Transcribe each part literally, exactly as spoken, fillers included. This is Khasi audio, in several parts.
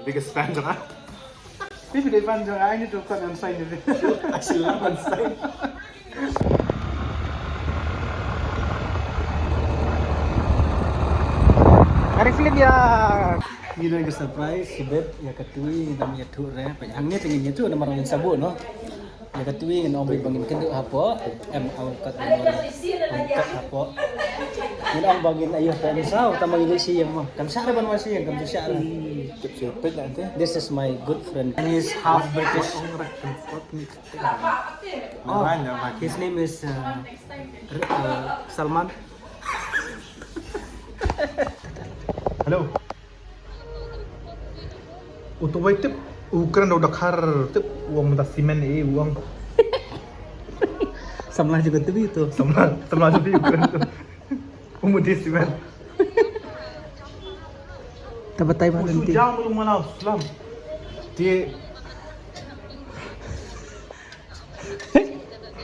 Biggest fan jong nga. Phi dei fan jong nga, I need to cut and sign it. Actually, I'm on sign. Kari film ya. Ngi don ka surprise shibit ïa ka Twi, ngin ïathuh re. Peit hangne te ngin ïathuh namar ngin sa buh noh. Ïa ka Twi ngin ong ba ngin kynduh hapoh. Em, au kat, ngin ong ba ngin ïa hapoh. Ngin ong ba ngin ïa hapoh, ngin saw tang ba ngin leit sha ïing mo. Kam shah re ban wan sha ïing, kam shah re. This is my good friend. And he's half British. Oh, his name is, uh, R-, uh, Salman. Hello. U tu wei tip, u kren da u dakhar tip, u ong mynta simen eh, u ong. Samla juga tu itu. Samla, samla tu u kren tu. U mut simen. Ta batai ba lynti. Jam lu malau, slam. Ti.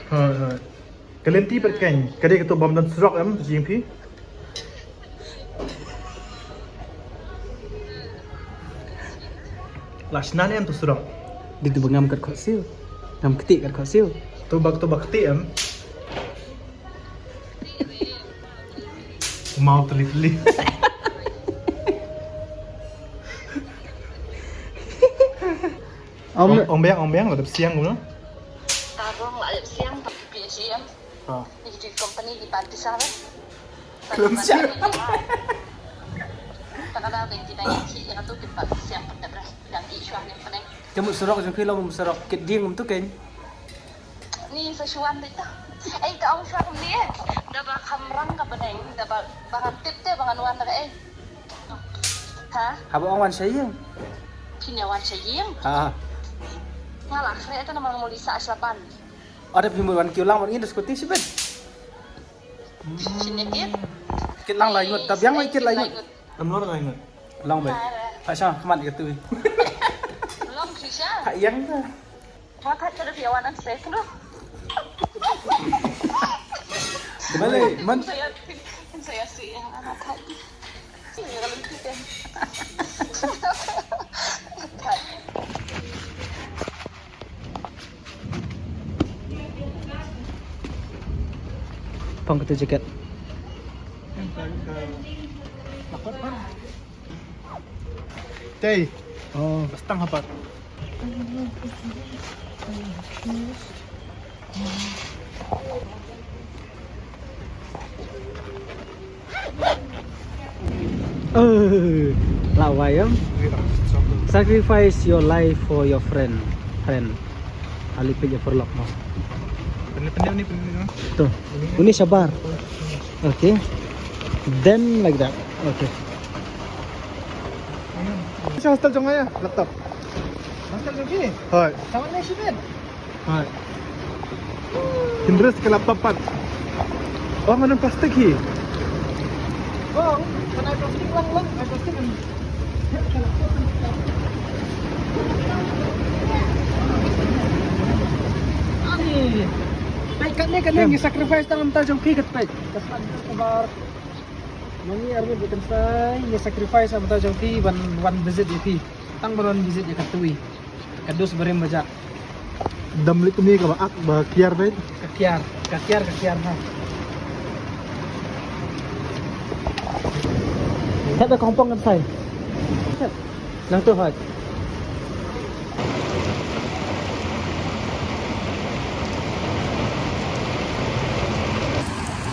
Ha, ha. Ka lynti pat keiñ, ka dei kato bym don surok em, jingphi. La shna ne em to surok. Dei to ba ngam kat khohsiew. Ngam ktieh kat khohsiew. To ba, to ba ktieh em. Mau teli teli. Ong, ong biang, ong biang, la dep siang kumno? Tarong la dep siang, tapi P H E M. Ha. Ni ki company di party sa. Belum siang. Tak ada yang kita yang si yang tu kita siang pada dah yang di suah yang pening. Kamu surok jong ki lo mem surok kit ding tu kan. Ni sa shuan dei ta. Ei, ta ong shuan ni eh. Da ba kham rang ka pening, da ba, ba ngan tip te ba ngan wan da ka ei. Ha? Haba ong wan sha ïing. Phin ïa wan sha ïing. Ha. Nga la khreh ta namar nga mut lisa sha ban. Ada phi mut wan kiew lang wan ngin da skuti shibit. Shin ïa kit. Kit lang lai ngut, ta biang lai kit lai ngut. Lam lor lai ngut. Long bai. Pha sha khmat ka tu. Long shisha. Pha ïang ta. Pha khat ka da phi wan an se klo. Kemale man. Saya saya si yang anak khat. Phong kata jaket. Tei. Oh. Bastang hapat. Eh, la wai em. Sacrifice your life for your friend. Friend. Ali pil ya perlok mo. Pende pende ni pende ni. Tuh. Ini sabar. Okay. Then like that. Okay. Sa hostel jong nga ïa, laptop. Hostel jong ki? Hoi. Sa wan ne shibit? Hoi. Hynrei ka laptop pat. Oh, ngan plastik hi. Oh, kan ai plastik lang lang, ai plastik kan. Ani. Peit kane kane ngi sacrifice tang mynta jong phi kat peit. Ka san ka bar. Mangi arngut ba kan sai, ngi sacrifice mynta jong phi ban wan visit ïa phi. Tang ban wan visit ïa ka Twi. Ka dus barim ba jak. Dam lik kumne ka ba ak ba kiar beit. Ka kiar, ka kiar, ka kiar ha. Thet da kongpong kan sai. Nang tu hot.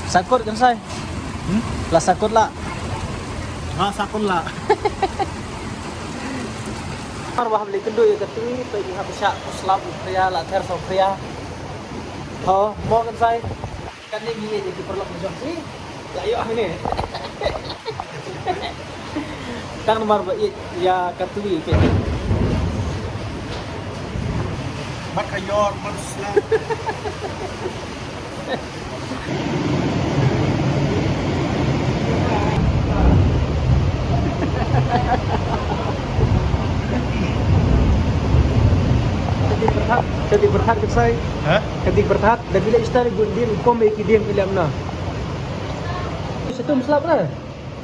Sakut kan sai? Hmm? La sakut la. La sakut la. Mar ba ham le kynduh ïa ka Twi, peit ïa ha pisa u slap u khria la ther sa u khria. Ho, mo kan sai. Kane ngi ïeit ïa ki paralok jong ki. La ïoh hangne. Tang namar ba ïeit ïa ka Twi peit. Mat ka ïor, mat sla. Ka dei pyrthat, ka dei pyrthat ka sai. Ha? Ka dei pyrthat. Da phi leh style gun dieng, kum ïa ki dieng phi leh kumno? Sa tum slap na?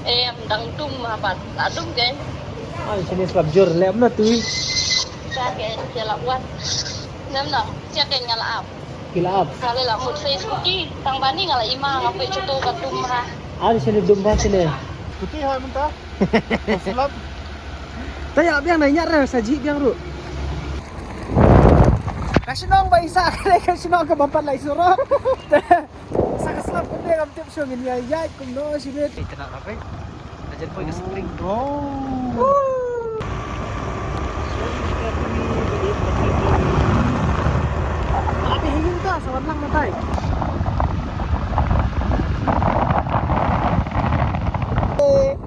Em, dang tum habat. La tum ke? Ai, sini slap jur lem na tui. Sa ke jala wan. Nam na, sia ke ngala ap. Kila ap. Kali la mut sei suki, tang bani ngala ima ngape chutu ka tum ha. Ai, sini dum ba sini. Kuti ha mynta. Slap. Taya biang na nyar sa ji biang ru. Ka shnong ba isa ka shnong ka bampat lai surok. Sa ka slap ka dei ngam tip shu ngin ïa ïaid kumno shibit. Ei, kena na peit. Ka jan poi ka spring. Oh. Abi hingin ta sa wan lang matai. Woo.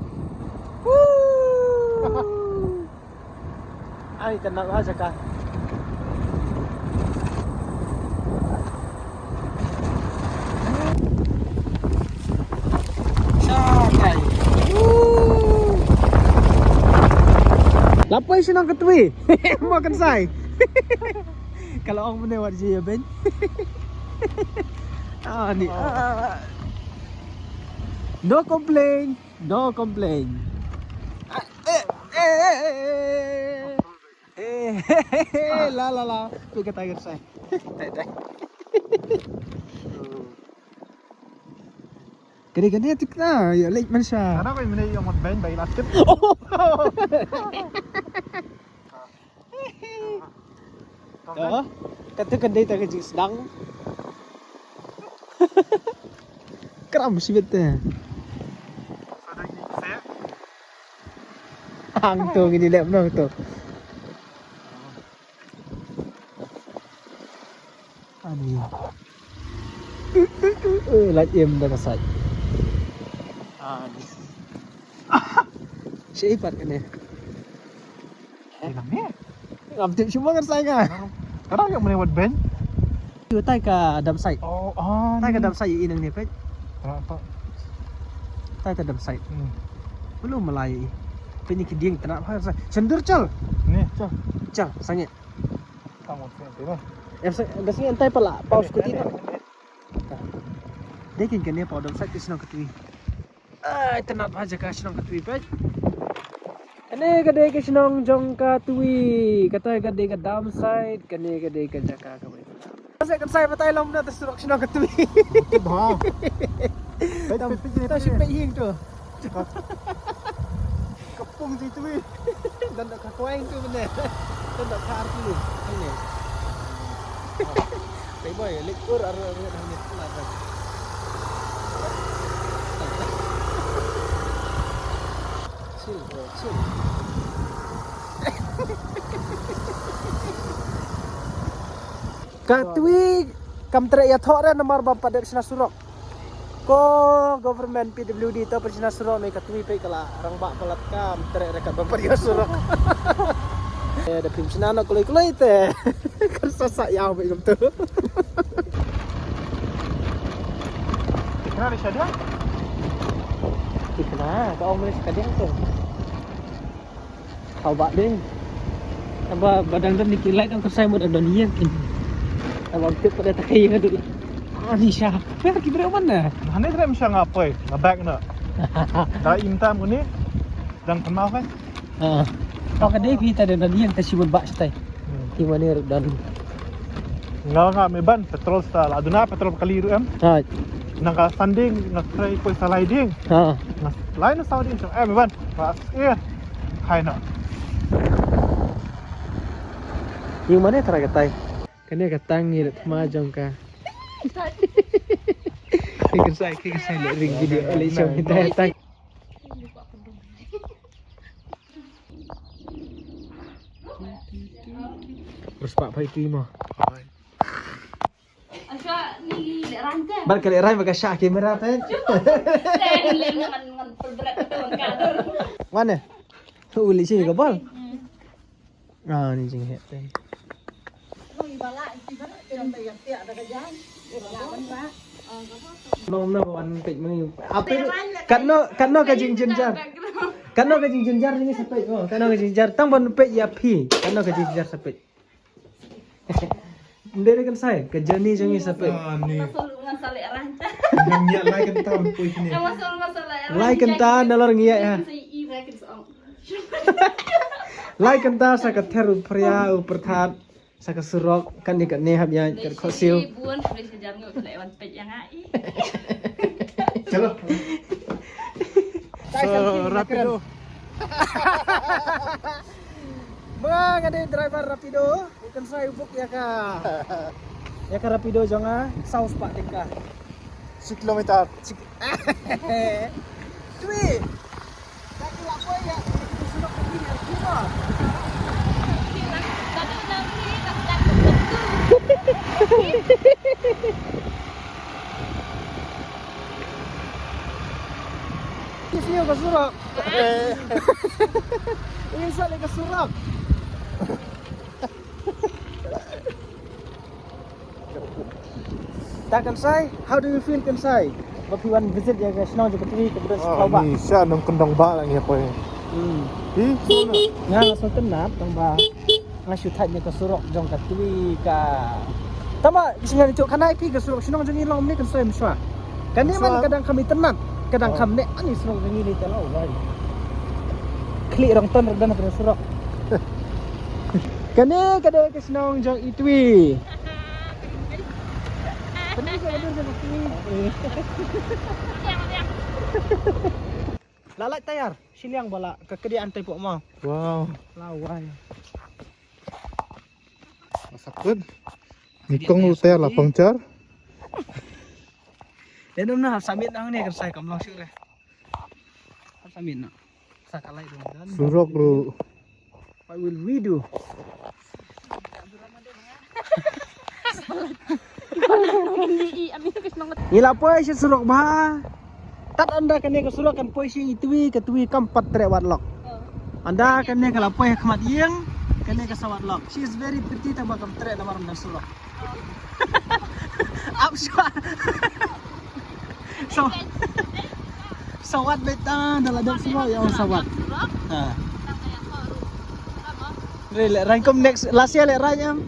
Ai, kena lah jaka. Shakai. Lapoi shnong ka twi. Mo kan sai. Kalau ong mene wat ji ya ben. Ah, ni. Ah, ah, ah. No complain. No complain. Ah, eh, eh, eh, eh, eh. Eh, la, la, la. Tu kata kan sai. Tai, tai. Kene, kene tu kena. Ya, lek man sha. Kana ko mene yang mat ben bai lastik. Oh. Oh, kata kan dei ta ka jingsdang. Kram sibit te. Hang tu ngini lep nong tu. Ani. Eh, lait im da ka sait. Ani. Shi pat kane. Ina me. Ngam tip shi mo kan sai nga. Kada yang mene wat ben. Tu tai ka dam sait. Oh, ah. Tai ka dam sait i nang ne pet. Apa? Tai ka dam sait. Hmm. Belum malai i. Pini ki ding tena apa sai. Sendur chal. Ni, chal. Chal, sangit. Tang wat sangit, eh. Em, sa-, da sangit tai pala. Paus kuti na. Dei kin kane pau dam sait ki shnong ka twi. Ai, tynat bha jaka shnong ka twi peit. Kane ka dei ka shnong jong ka twi. Kata ka dei ka dam sait. Kane ka dei ka jaka ka bai. Sa kan sai batai long na ta surok shnong ka twi. Betul bha. Tam, ta shi peit hing tu. Ka pung ji twi. Dan da ka kweng tu bene. Dan da ka ar tu. Ini. Playboy, lek ur ar ar ar ar ar. Chill, bro, chill. Ka twi kam treh ïathoh re namar bam pat dep shna surok. Ko government P W D to pyrshna surok ne ka twi peit ka la rangbah palat kam treh re ka ba pyrshna surok. Eh, da phim shna na kloi kloi te. Kan sa sa ïaw peit kumtu. Tikna ni shadiang? Tikna, ka ong ni shadiang tu. Khaw ba ding. Aba ba dang don ni ki light dang ka sai mo dang don ïa ki. Aba tip pada ta kai ïa dul. Ah, ni sha. Ber ki bre man na. Hane bre sha nga poi, nga back na. Da im tam ko ni. Dang kenal kan? Ah. Ka dei phi ta don ïa ta sibut ba stai. Ki mane rudan. Nga nga me ban petrol sta la duna petrol kali ru em. Ha. Nang ka sanding nga try poi salai ding. Ha. Nga lai na saw ding em ban. Pas eh. Hai na. Yung mane tara katai. Kane ka tang ngi le thma jong ka. Ki kan sai ki kan sai le ring video le jong ka tang. Respect phai tu mo. Bad ka leh rai ba ka shah kamera te. Mana? Uli sini ka bol. Ah, ni jing het te. Nong na wan pek mani. Apa? Kano kano ka jing jinjar. Kano ka jing jinjar ni sa pek. Oh, kano ka jing jinjar. Tang ban pek ya phi. Kano ka jing jinjar sa pek. Ndere kan sai ka journey jong ngi sa peit. Ah, ni. Masuk ngan saleh ranta. Ngam ngiat lai kynta ban poi kine. Masuk ngan saleh ranta. Lai kynta na lor ngiat ha. Sai i lai kynta. Lai kynta sa ka ther u phria u pyrthat sa ka surok kane kane hap ïa ka khohsiew. Bun shuh sha jan ngut leh wan peit ïa nga i. Chalo. So, rapido. Ma nga dei driver rapido. Kan sa book ïa ka, ïa ka rapido jong nga saw spah tyngka. Shi kilometer. Shi ki- Twi. Ini sini ka surok. Ini sini ka surok. Ta Kynsai, how do you feel Kynsai? Ba phi wan visit ïa ka shnong jong ka Twi ka Bdon Skhawbah. Ni sa nong kyndong ba lang ïa poi. Hmm. Hi, sona. Nga la sngewtynnat tang ba nga shu thait ïa ka surok jong ka Twi ka. Tama ki shnong jong ka Twi ka surok shnong jong ngi long ni Kynsai mswa. Kane man ka dang kham itynnat, ka dang kham ne ani shnong jong ngi ni ta long wai. Khlieh rong ton rong don ha surok. Kane ka dei ka shnong jong i Twi. La lait tayar, shiliang ba la ka kdi an tai pok ma. Wow. La wai. Sakut. Ni kong lu tayar la pangchar. Len um na hap samit nang ne kan sai kam long shuh re. Hap samit na. Sa ka lai dong dan. Surok ru. What will we do? Ngi la poi sha surok bha. Tat ynda kane ka surok kan poi sha i Twi, ka Twi kam pat treh wat lok. Ynda kane ka la poi ha khmat ïing, kane ka sa wat lok. She is very pretty tang ba kam treh namar ynda surok. Ap shwa. So, sa wat beit ta da la dep surok ïa sa wat. Ha. Re le rang kum next last year le rang em.